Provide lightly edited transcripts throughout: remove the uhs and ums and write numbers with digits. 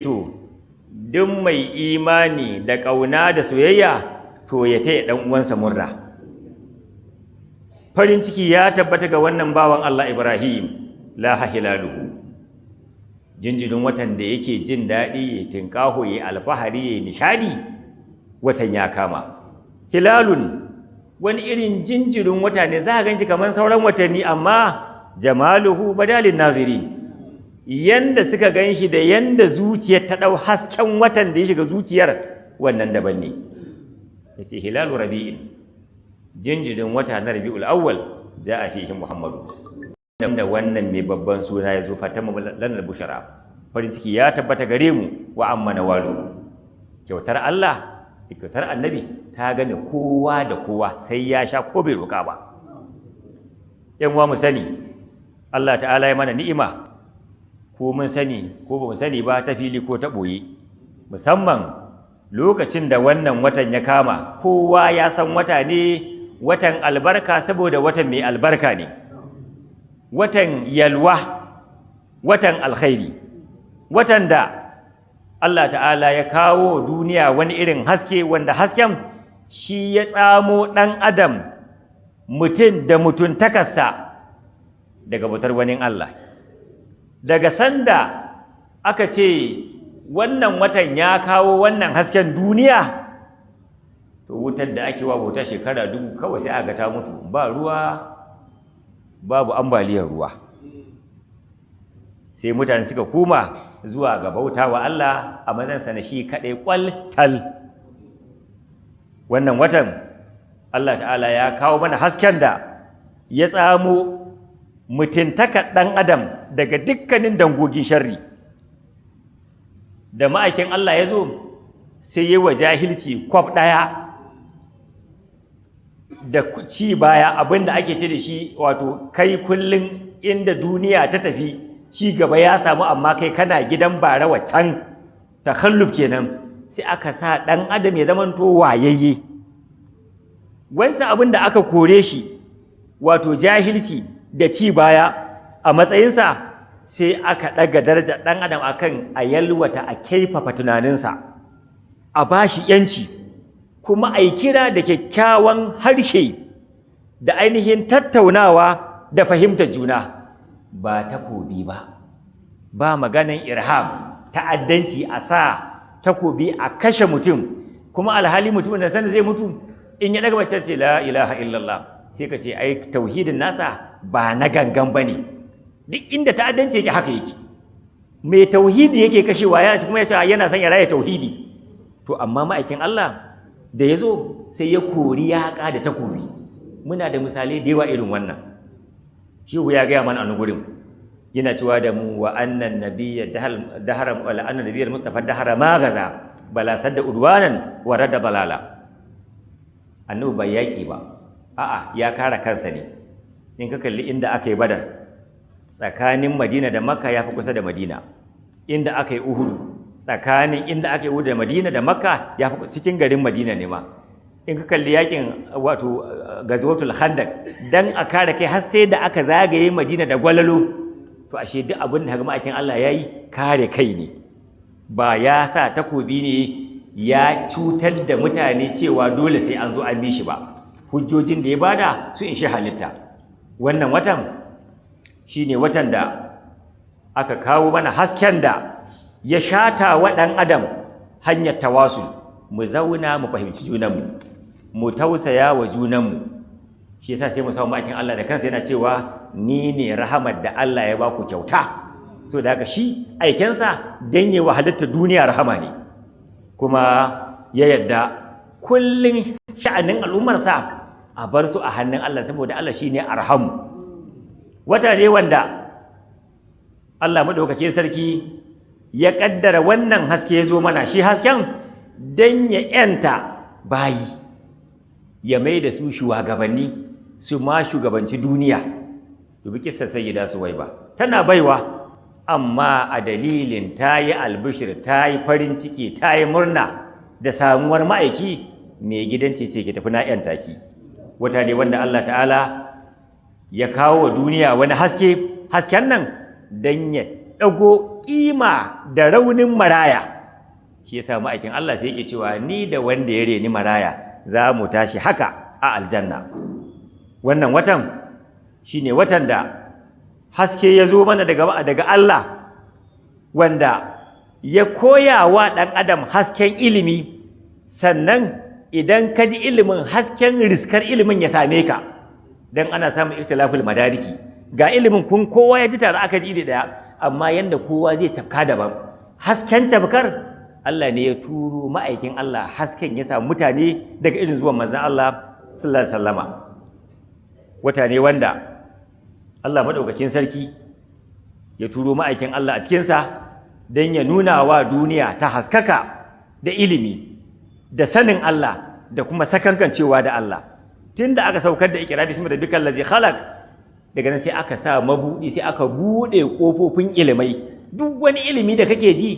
To duk mai imani da ƙauna da soyayya to ya taya ɗan uwansa murna. Farin ciki ya tabbata ga wannan bawan Allah Ibrahim, la hilaluhu, jinjirin watan da yake jin daɗi ya tinkaho ya alfahari ya nishadi, watan ya kama. Hilalun wani irin jinjirin wata ne, za a ganshi kamar sauran watanni, amma jamaluhu badalin nazirin, yanda suka ganshi da yanda zuciyar ta ɗau hasken watan da ya shiga zuciyar wannan daban ne. Yace hilalu rabi'in, jinjirin wata na rabi'ul awwal, ja'a fihi Muhammadu, da wannan mai babban suna ya zo, fatamma lanar bushara, farin ciki ya tabbata gare mu, wa amma nawalu, kyautar Allah da kyautar annabi ta game kowa da kowa, sai ya sha ko bai roƙa ba. Yan uwa mu sani Allah ta'ala ya mana ni'ima, ko mun sani ko ba mu sani ba, ta fili ko ta ɓoye, musamman lokacin da wannan watan ya kama. Kowa ya san wata ne watan albarka, saboda watan mai albarka ne, watan yalwa, watan alkhairi, watan da Allah ta'ala ya kawo duniya wani irin haske, wanda hasken shi ya tsamo ɗan adam, mutum da mutuntakarsa daga bautar wani Allah. Daga sanda aka ce wannan watan ya kawo wannan hasken duniya, to wutar da ake wa bauta shekara 1000 kawai sai aka ta mutu, ba ruwa, babu ambaliyar ruwa, sai mutane suka koma zuwa ga bauta wa Allah a matsayinsa na shi kaɗai kwal tal. Wannan watan Allah ta'ala ya kawo mana hasken da ya tsamo mutuntaka ɗan adam daga dukkanin dangogin sharri. Da ma'aikin Allah ya zo sai yi wa jahilci kwaf ɗaya da ci baya, abin da ake ce da shi wato kai kullum inda duniya ta tafi ci gaba ya samu, amma kai kana gidan bara waccan, takhalluf kenan. Sai aka sa ɗan adam ya zamanto wayayye. Wancan abin da aka kore shi, wato jahilci da ci baya a matsayinsa, sai aka ɗaga darajar ɗan adam akan a yalwata, a kaifafa tunaninsa, a bashi yanci, kuma a yi kira da kyakkyawan harshe da ainihin tattaunawa da fahimtar juna, ba takobi ba, ba maganan irhab, ta'addanci, a sa takobi a kashe mutum, kuma alhali mutumin da sanda zai mutu in ya daga mace ce la ilaha illallah, sai ka ce ai tauhidin nasa ba na gangan bane. Duk inda ta'addanci yake haka yake, mai tauhidi yake kashewa, ya kuma ya ce yana son ya raya tauhidi. To amma ma'aikin Allah da ya zo sai ya kori yaƙa da takobi. Muna da misalai da yawa irin wannan. Shehu ya gaya mana a gurin, yana cewa da mu wa annan nabiyya dahara wala annan nabiyyal mustafa dahara ma gaza bala sadda udwanan wa radda balala. Annabi bai yaƙi ba, a'a ya kare kansa ne. In ka kalli inda aka yi Badar, tsakanin Madina da Makka ya fi kusa da Madina. Inda aka yi Uhudu, tsakanin inda aka yi Uhudu da Madina da Makka ya fi cikin garin Madina ne ma. In ka kalli yakin wato Gazwatul Khandaq, dan a kare kai har sai da aka zagaye Madina da gwalalo. To ashe duk abin da ma'aikin Allah ya yi kare kai ne, ba ya sa takobi ne ya cutar da mutane cewa dole sai an zo an bi shi ba. Hujjojin da ya bada su in shi halitta. Wannan watan shine watan da aka kawo mana hasken da ya shata wa ɗan adam hanyar tawasul, mu zauna mu fahimci junanmu, mu tausaya wa junanmu. Shi yasa sai mu samu ma'aikin Allah da kansa yana cewa ni ne rahamar da Allah ya baku kyauta. So da haka shi aikensa dan yi wa halitta duniya rahama ne, kuma ya yadda kullum sha'anin al'ummarsa a bar su a hannun Allah, saboda Allah shine arhamu. Wata ne wanda Allah maɗaukakin sarki ya ƙaddara wannan haske ya zo mana, shi hasken don ya ‘yanta bayi, ya mai da su shugabanni, su ma shugabanci duniya. Dubi kissar Sayyida Suwaiba, tana baiwa, amma a dalilin ta yi albishir, ta yi farin ciki, ta yi murna da samuwar ma'aiki, mai gidan ce ke tafi na ‘yanta ki. Wata ne wanda Allah ta'ala ya kawo wa duniya wani haske, hasken nan don ya ɗago ƙima da raunin maraya. Shi yasa ma'aikin Allah sai yake cewa ni da wanda ya reni maraya za mu tashi haka a aljanna. Wannan watan shine watan da haske ya zo mana daga Allah, wanda ya koya wa ɗan adam hasken ilimi. Sannan idan ka ji ilimin, hasken riskar ilimin ya same ka, don ana samun ikhtilaful madariki. Ga ilimin kun kowa ya ji tare aka ji iri ɗaya, amma yanda kowa zai cafka daban. Hasken cafkar Allah ne ya turo ma'aikin Allah, hasken ya samu mutane daga irin zuwan manzon Allah sallallahu alaihi wasallama. Wata ne wanda Allah maɗaukakin sarki ya turo ma'aikin Allah a cikinsa don ya nuna wa duniya ta haskaka da ilimi da sanin Allah da kuma sakankancewa da Allah. Tun da aka saukar da ikra bismi rabbikal ladzi khalaq, daga nan sai aka sa mabuɗi, sai aka buɗe ƙofofin ilimai. Duk wani ilimi da kake ji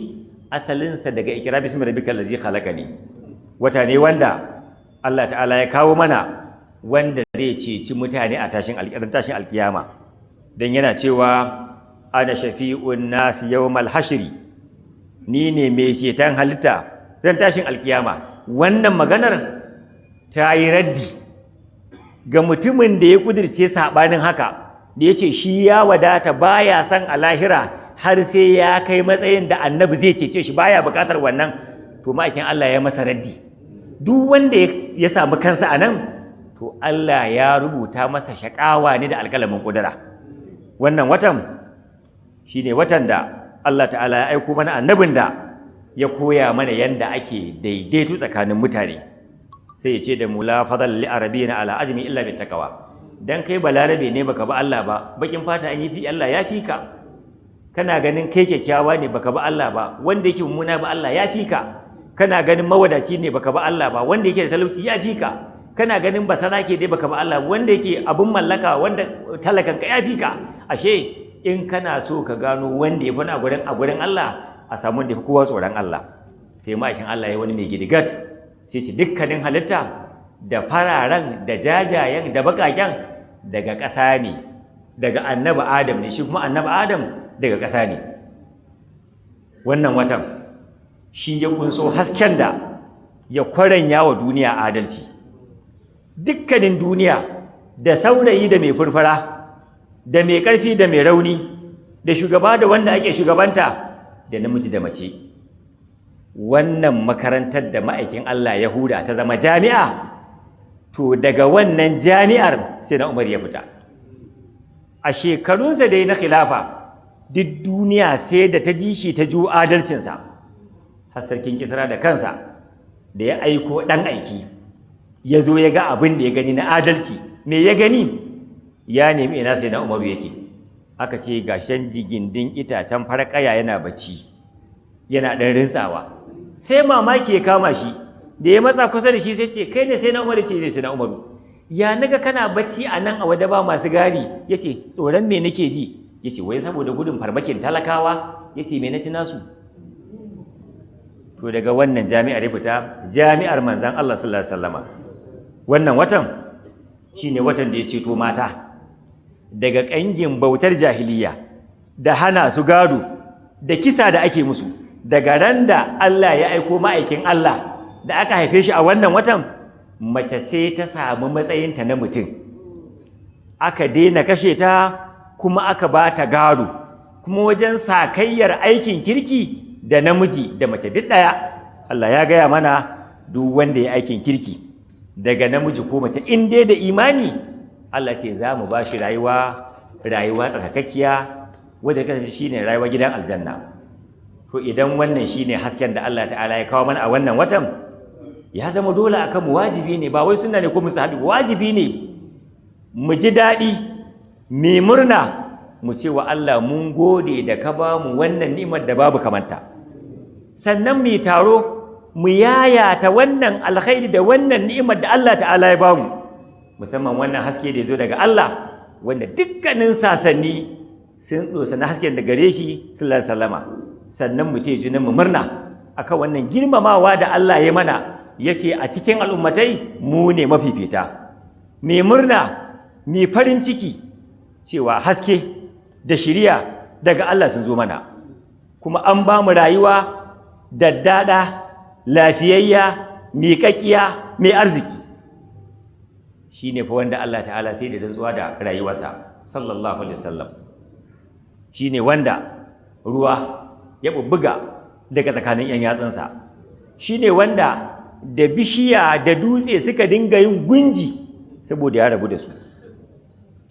asalinsa daga ikra bismi rabbikal ladzi khalaq ne. Wata ne wanda Allah ta'ala ya kawo mana wanda zai ceci mutane a tashin alkiyama, don yana cewa ana shafi'un nasi yawmal hashri, ni ne mai ceton halitta ran tashin alkiyama. Wannan maganar ta yi raddi ga mutumin da ya kudirce sabanin haka, da ya ce shi ya wadata baya son a lahira har sai ya kai matsayin da annabi zai cece shi, baya bukatar wannan. To ma'aikin Allah ya masa raddi. Duk wanda ya samu kansa a nan, to Allah ya rubuta masa shaƙawa ne da alƙalamin ƙudura. Wannan watan shine watan da Allah ta'ala ya aiko mana annabin da ya koya mana yanda ake daidaito tsakanin mutane. Sai ya ce da mu la fadal li arabiyina ala azmi illa bit taqwa. Dan kai balarabe ne baka ba Allah ba, bakin fata an yi fi Allah ya fi ka. Kana ganin kai kyakkyawa ne baka ba Allah ba, wanda yake mummuna ba Allah ya fi ka. Kana ganin mawadaci ne baka ba Allah ba, wanda yake da talauci ya fi ka. Kana ganin basarake dai baka ba Allah, wanda yake abun mallaka wanda talakan ka ya fi ka. Ashe in kana so ka gano wanda ya fi a gurin Allah, a samu wanda ya fi kowa tsoron Allah. Sai ma'aikin Allah ya wani mai gidigat, sai ce dukkanin halitta da fararen da jajayen da baƙaƙen daga ƙasa ne, daga annabi Adam ne, shi kuma annabi Adam daga ƙasa ne. Wannan watan shi ya kunso hasken da ya kwaranya wa duniya adalci. Dukkanin duniya, da saurayi da mai furfura, da mai ƙarfi da mai rauni, da shugaba da wanda ake shugabanta, da namiji da mace. Wannan makarantar da ma'aikin Allah Yahuda ta zama jami'a, to daga wannan jami'ar sai na Umar ya fita. A shekarunsa dai na khilafa, duk duniya sai da ta ji shi ta ju adalcinsa. Har sarkin Kisra da kansa da ya aiko ɗan aiki ya zo ya ga abin da ya gani na adalci. Me ya gani? Ya nemi ina sai na Umaru yake. Aka ce gashen jigindin itacen farkaya yana bacci, yana ɗan rintsawa. Sai mamaki ya kama shi, da ya matsa kusa da shi sai ce kai ne sai na Umaru? Ce ne sai na Umaru. Ya naga kana bacci a nan a waje ba masu gari? Ya ce tsoron me nake ji? Ya ce wai saboda gudun farmakin talakawa. Ya ce me na ci nasu? To daga wannan jami'ar ya fita, jami'ar manzan Allah sallallahu alaihi wasallama. Wannan watan shine watan da ya ceto mata daga ƙangin bautar jahiliya da hana su gado da kisa da ake musu. Daga ran da Allah ya aiko ma'aikin Allah da aka haife shi a wannan watan, mace sai ta samu matsayinta na mutum. Aka daina kashe ta kuma aka ba ta gado, kuma wajen sakayyar aikin kirki da namiji da mace duk ɗaya. Allah ya gaya mana duk wanda ya aikin kirki daga namiji ko mace in dai da imani, Allah ce za mu ba shi rayuwa, rayuwa tsarkakakkiya wadda kasance shine rayuwa gidan aljanna. To idan wannan shine hasken da Allah ta'ala ya kawo mana a wannan watan, ya zama dole akan mu, wajibi ne, ba wai sunna ne ko musahabi, wajibi ne mu ji daɗi, mu murna, mu ce wa Allah mun gode da ka ba mu wannan ni'imar da babu kamanta. Sannan mu taro mu yayata wannan alkhairi da wannan ni'imar da Allah ta'ala ya bamu, musamman wannan haske da ya zo daga Allah, wanda dukkanin sasanni sun dosa na hasken da gare shi sallallahu alaihi wasallama. Sannan mu taya junan mu murna akan wannan girmamawa da Allah ya mana, yace a cikin al'ummatai mu ne mafifita. Mai murna, mai farin ciki cewa haske da shiriya daga Allah sun zo mana. Kuma an ba mu rayuwa daddada, lafiyayya, miƙaƙƙiya, mai arziki. Shi ne fa wanda Allah ta'ala sai da rantsuwa da rayuwarsa sallallahu alaihi wasallam. Shi ne wanda ruwa ya bubbuga daga tsakanin 'yan yatsunsa. Shi ne wanda da bishiya da dutse suka dinga yin gunji saboda ya rabu da su.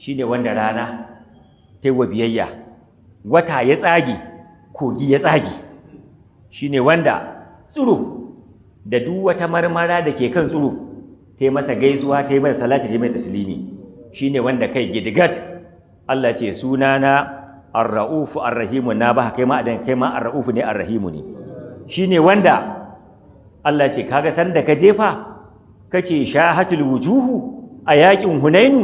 Shi ne wanda rana ta yi wa biyayya, wata ya tsage, kogi ya tsage. Shi ne wanda tsiro da duk wata marmara da ke kan tsiro ta yi masa gaisuwa, ta yi masa salati, ta yi masa taslimi. Shi ne wanda kai gidigat Allah ce sunana Ar-Ra'ufu Ar-Rahimu, na ba kai ma adan kai ma Ar-Ra'ufu ne Ar-Rahimu ne. Shi ne wanda Allah ce kaga sanda ka jefa kace shahatul wujuhu a yakin Hunainu,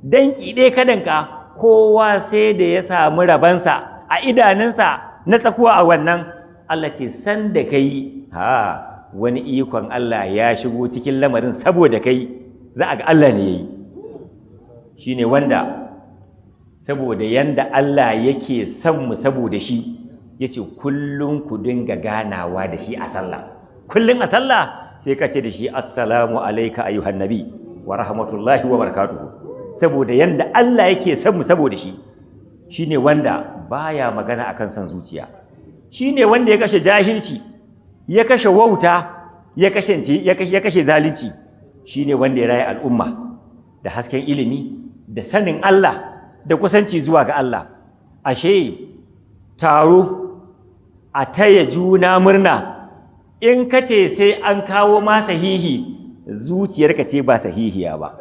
dan kide kadanka kowa sai da ya samu rabansa a idanunsa na tsakuwa a wannan. Allah ce sanda kai ha wani ikon Allah ya shigo cikin lamarin saboda kai, za a ga Allah ne yayi. Shine wanda saboda yanda Allah yake son mu saboda shi, yace kullun ku dinga ganawa da shi a sallah. Kullun a sallah sai ka ce da shi assalamu alayka ayyuhan nabi wa rahmatullahi wa barakatuhu. Saboda yanda Allah yake son mu saboda shi. Shine wanda baya magana akan son zuciya. Shine wanda ya kashe jahilci, ya kashe wauta, ya kashe zalunci. Shine wanda ya raya al'umma da hasken ilimi da sanin Allah da kusanci zuwa ga Allah. Ashe taro a taya juna murna, in ka ce sai an kawo ma sahihi, zuciyarka ce ba sahihiya ba.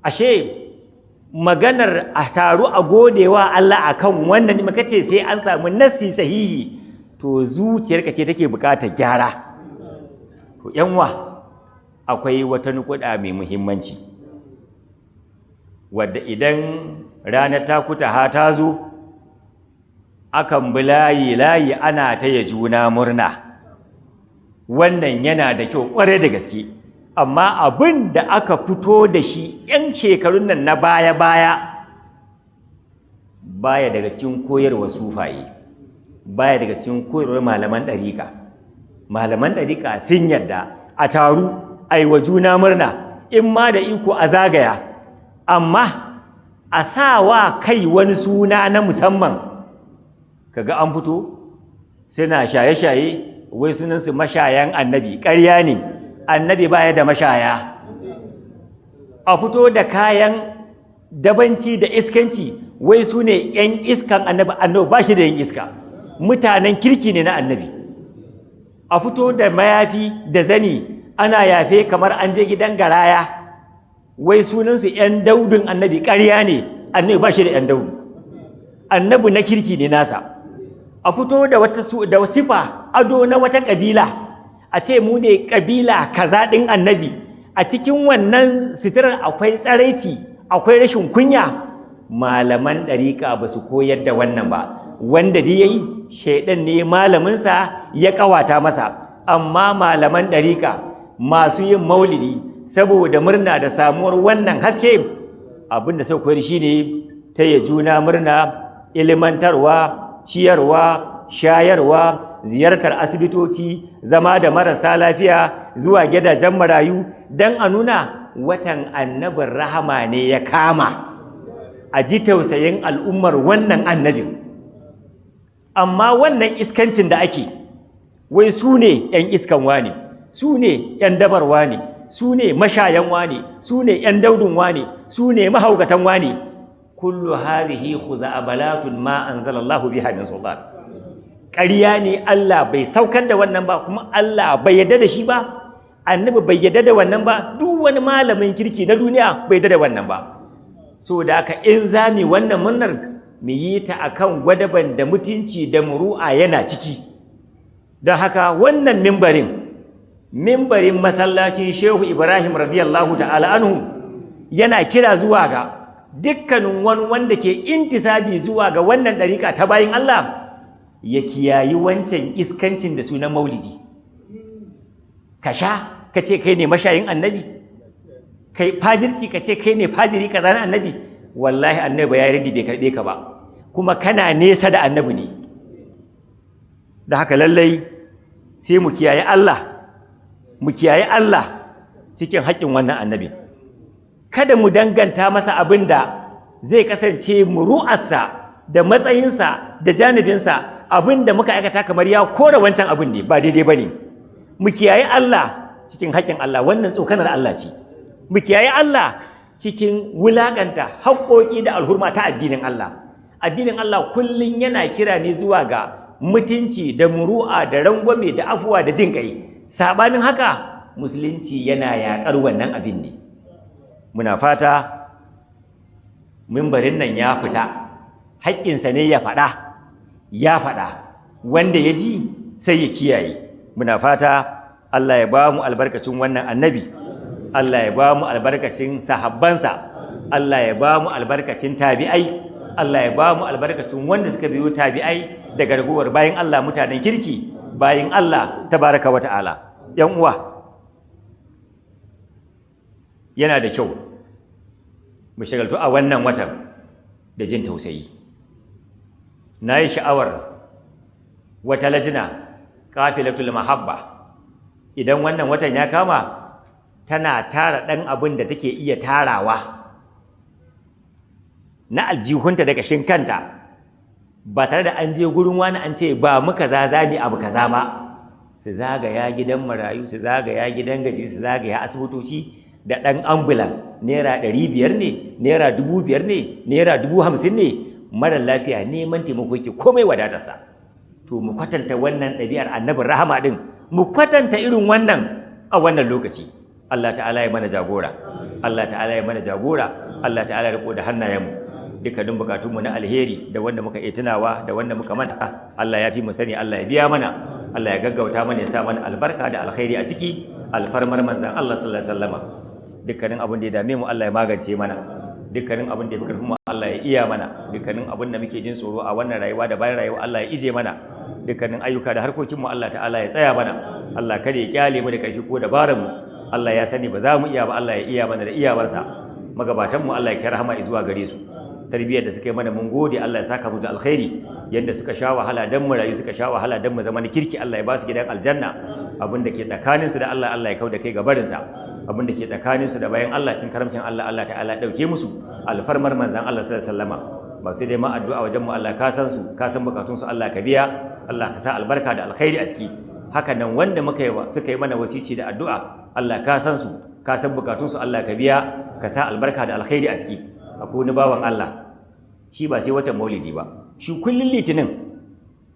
Ashe maganar a taru a godewa Allah akan wannan, in ka ce sai an samu nassi sahihi, to zuciyarka ce take bukatar gyara. To yanwa, akwai wata nukuda mai muhimmanci wadda idan ranar takuta ha ta zo, akan bi layi layi ana taya juna murna. Wannan yana da kyau ƙwarai da gaske, amma abin da aka fito da shi 'yan shekarun nan na baya-baya baya daga cikin koyarwar sufaye, baya daga cikin koyarwar malaman ɗariƙa. Malaman ɗariƙa sun yarda a taru a yi wa juna murna, in ma da iko a zagaya, amma a sa wa kai wani suna na musamman. Kaga an fito suna shaye-shaye, wai sunansu mashayan annabi. Ƙarya ne, annabi baya da mashaya. A fito da kayan dabanci da iskanci, wai su ne 'yan iskan annabi. Annabi ba shi da 'yan iska, mutanen kirki ne na annabi. A fito da mayafi da zani ana yafe kamar an je gidan garaya, wai sunansu 'yan daudun annabi. Ƙarya ne, annabi ba shi da 'yan daudu, annabi na kirki ne nasa. A fito da wata da sifa ado na wata ƙabila, a ce mu ne ƙabila kaza ɗin annabi. A cikin wannan sitirar akwai tsaraici, akwai rashin kunya. Malaman ɗariƙa ba su koyar da wannan ba. Wanda dai yayi shaidan ne malaminsa ya ƙawata masa. Amma malaman ɗariƙa masu yin maulidi saboda murna da samuwar wannan haske, abin da suka koyar shine taya juna murna, ilimantarwa, ciyarwa, shayarwa, ziyartar asibitoci, zama da marasa lafiya, zuwa gidajen marayu, don a nuna watan annabin rahama ne ya kama, a ji tausayin al'ummar wannan annabin. Amma wannan iskancin da ake, wai su ne 'yan iskan wane, su ne 'yan dabar wane, su ne mashayan wane, su ne 'yan daudun wane, su ne mahaukatan wane. Kullu hadhihi khuza'abalatun ma anzalallahu biha min sultan. Ƙarya ne, Allah bai saukar da wannan ba, kuma Allah bai yarda da shi ba, annabi bai yarda da wannan ba, duk wani malamin kirki na duniya bai yarda da wannan ba. So da haka in za mu wannan murnar, mu yi ta akan gwadaban da mutunci da muru'a yana ciki. Don haka wannan mimbarin masallacin Shehu Ibrahim radiyallahu ta'ala anhu yana kira zuwa ga dukkanin wani wanda ke intisabi zuwa ga wannan ɗariƙa ta bayin Allah, ya kiyayi wancan iskancin da sunan maulidi. Ka sha ka ce kai ne mashayin annabi, kai fajirci ka ce kai ne fajiri kaza na annabi. Wallahi annabi ya ridi bai karɓe ka ba. Kuma kana nesa da annabi ne. Da haka lallai sai mu kiyaye Allah, mu kiyaye Allah cikin haƙƙin wannan annabi. Kada mu danganta masa abin da zai kasance muru'arsa da matsayinsa da janibinsa, abin da muka aikata kamar ya kore wancan abin ne, ba daidai ba ne. Mu kiyaye Allah cikin haƙƙin Allah, wannan tsokanar Allah ce. Mu kiyaye Allah cikin wulaƙanta haƙƙoƙi da alhurma ta addinin Allah. Addinin Allah kullum yana kira ne zuwa ga mutunci da muru'a da rangwame da afuwa da jin ƙai. Saɓanin haka musulunci yana yaƙar wannan abin ne. Muna fata mimbarin nan ya fita, haƙƙinsa ne ya faɗa, ya faɗa, wanda ya ji sai ya kiyaye. Muna fata Allah ya ba mu albarkacin wannan annabi, Allah ya ba mu albarkacin sahabbansa, Allah ya ba mu albarkacin tabi'ai, Allah ya ba mu albarkacin wanda suka biyo tabi'ai daga ragowar bayan Allah mutanen kirki, bayan Allah tabaraka wa ta'ala. ‘Yan uwa, yana da kyau mu shagaltu a wannan watan da jin tausayi. Na yi sha'awar wata lajina kafilatul mahabba, idan wannan watan ya kama tana tara ɗan abin da take iya tarawa na aljihunta da ƙashin kanta, ba tare da an je gurin wani an ce ba mu kaza za mu abu kaza ba. Su zagaya gidan marayu, su zagaya gidan gaji, su zagaya asibitoci da ɗan ambulan, ₦500 ne, ₦5,000 ne, ₦50,000 ne, mara lafiya neman taimako yake komai wadatarsa. To mu kwatanta wannan ɗabi'ar annabin rahama ɗin, mu kwatanta irin wannan a wannan lokaci. Allah ta'ala ya mana jagora, Allah ta'ala ya mana jagora, Allah ta'ala ya riko da hannayenmu. Dukkanin bukatunmu na alheri da wanda muka iya tunawa da wanda muka manta, Allah ya fi mu sani, Allah ya biya mana, Allah ya gaggauta mana, ya sa mana albarka da alkhairi a ciki, alfarmar manzon Allah sallallahu alaihi wasallama. Dukkanin abin da ya dame mu Allah ya magance mana, dukkanin abin da ya fi karfin mu Allah ya iya mana, dukkanin abin da muke jin tsoro a wannan rayuwa da bayan rayuwa Allah ya ije mana, dukkanin ayyuka da harkokin mu Allah ta'ala ya tsaya mana. Allah kada ya kyale mu da karfi ko dabarar mu, Allah ya sani ba za mu iya ba, Allah ya iya mana da iyawarsa. Magabatan mu Allah ya kai rahama zuwa gare su. Tarbiyyar da suka yi mana mun gode, Allah ya saka musu alkhairi. Yanda suka sha wahala dan mu rayu, suka sha wahala dan mu zama na kirki, Allah ya ba su gidan aljanna. Abin da ke tsakanin su da Allah, Allah ya kauda kai gabarin sa. Abin da ke tsakanin su da bayan Allah cin karamcin Allah, Allah ta'ala dauke musu alfarmar manzon Allah sallallahu alaihi wasallama. Ba sai dai ma addu'a wajen mu, Allah ka san su, ka san bukatun su, Allah ka biya, Allah ka sa albarka da alkhairi a ciki. Haka nan wanda muka yi suka yi mana wasici da addu'a, Allah ka san su, ka san bukatun su, Allah ka biya, ka sa albarka da alkhairi a ciki. Akwai wani bawan Allah, shi ba sai watan maulidi ba, shi kullun litinin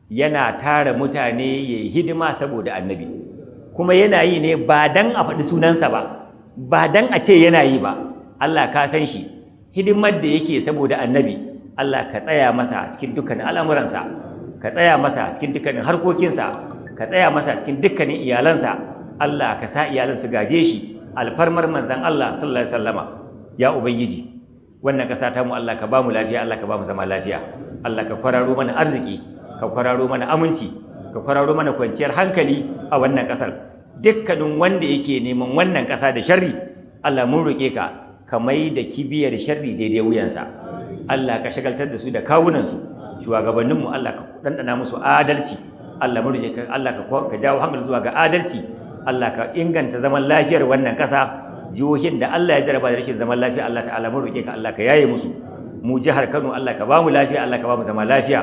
yana tara mutane ya yi hidima saboda annabi, kuma yana yi ne ba dan a faɗi sunansa ba, ba dan a ce yana yi ba. Allah ka san shi, hidimar da yake saboda annabi, Allah ka tsaya masa cikin dukkanin al'amuransa, ka tsaya masa cikin dukkanin harkokinsa, ka tsaya masa cikin dukkanin iyalansa. Allah ka sa iyalan su gaje shi alfarmar manzon Allah sallallahu alaihi wasallama. Ya ubangiji, wannan ƙasa ta mu Allah ka ba mu lafiya, Allah ka ba mu zama lafiya, Allah ka kwararo mana arziki, ka kwararo mana aminci, ka kwararo mana kwanciyar hankali a wannan ƙasar. Dukkanin wanda yake neman wannan ƙasa da sharri, Allah mun roƙe ka ka mai da kibiyar sharri daidai wuyansa. Allah ka shagaltar da su da kawunansu. Shugabanninmu Allah ka ɗanɗana musu adalci. Allah mun roƙe ka, Allah ka jawo hankali zuwa ga adalci. Allah ka inganta zaman lafiyar wannan ƙasa. Jihohin da Allah ya jarraba da rashin zaman lafiya, Allah ta'ala mun roƙe ka, Allah ka yaye musu. Mu jihar Kano Allah ka ba mu lafiya, Allah ka ba mu zama lafiya.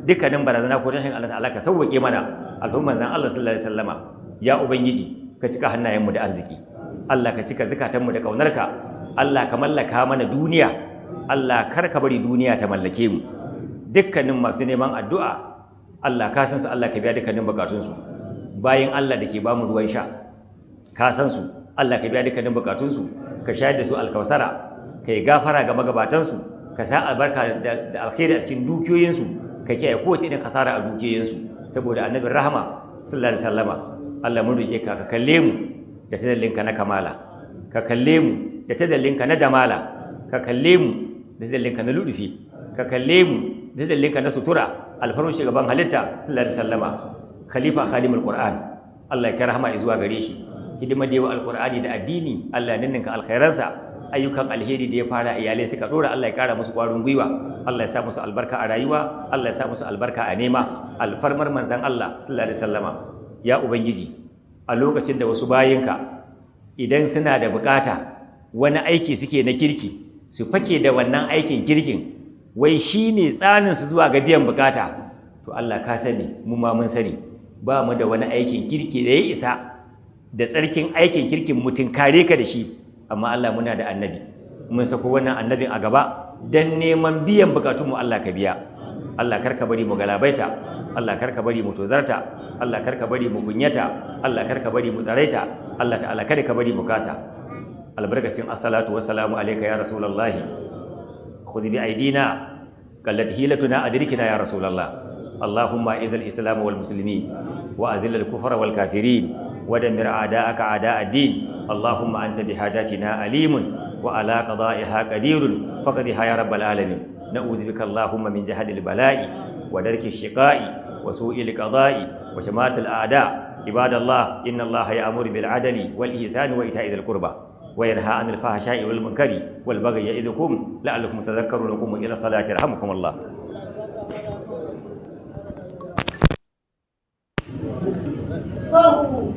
Dukkanin barazana ko tashin Allah ta'ala ka sauwake mana al'umman zan Allah sallallahu alaihi wasallama. Ya ubangiji, ka cika hannayenmu da arziki, Allah ka cika zukatanmu da kaunarka, Allah ka mallaka mana duniya, Allah kar ka bari duniya ta mallake mu. Dukkanin masu neman addu'a, Allah ka san su, Allah ka biya dukkanin bukatunsu. Bayan Allah da ke ba mu ruwan sha, ka san su, Allah ka biya dukkanin bukatunsu, ka shayar da su alkausara, ka yi gafara ga magabatansu, ka sa albarka da alkhairi a cikin dukiyoyinsu, ka kiyaye kowace irin kasara a dukiyoyinsu, saboda annabin rahama sallallahu alaihi wasallama. Allah mun roke ka, ka kalle mu da tajallinka na kamala, ka kalle mu da tajallinka na jamala, ka kalle mu da tajallinka na ludufi, ka kalle mu da tajallinka na sutura, alfarmun shugaban halitta sallallahu alaihi wasallama, khalifa khadimul qur'an. Allah ya kai rahama zuwa gare shi. Hidimar da yawa alqur'ani da addini, Allah ya ninninka alkhairansa. Ayyukan alheri da ya fara, iyalai suka dora, Allah ya kara musu kwarin gwiwa, Allah ya sa musu albarka a rayuwa, Allah ya sa musu albarka a nema, alfarmar manzon Allah sallallahu alaihi wasallama. Ya Ubangiji, a lokacin da wasu bayinka idan suna da bukata, wani aiki suke na kirki, su fake da wannan aikin kirkin, wai shine tsanin su zuwa ga biyan bukata. To Allah, ka sani, mu ma mun sani, ba mu da wani aikin kirki da ya isa da tsarkin aikin kirkin mutum kare ka da shi. Amma Allah, muna da annabi, mun sako wannan annabin a gaba dan neman biyan bukatunmu. Allah, ka biya. Allah, karka bari mu galabaita. Allah, karka bari mu tozarta. Allah, karka bari mu kunyata. Allah, karka bari mu tsaraita. Allah ta'ala, kada ka bari mu kasa. Albarkacin assalatu wassalamu alayka ya Rasulullahi. Khudh bi aidina, qallat hilatuna, adrikna ya Rasulullah. اللهم اعز الاسلام والمسلمين، واذل الكفر والكافرين، ودمر اعداءك اعداء الدين. اللهم انت بحاجاتنا عليم وعلى قضائها قدير، فقضها يا رب العالمين. نعوذ بك اللهم من جهد البلاء ودرك الشقاء وسوء القضاء وشماتة الاعداء. عباد الله، ان الله يأمر بالعدل والاحسان وايتاء ذي القربى، وينهى عن الفحشاء والمنكر والبغي، يعظكم لعلكم تذكرون. قوموا الى الصلاه يرحمكم الله. Sahu.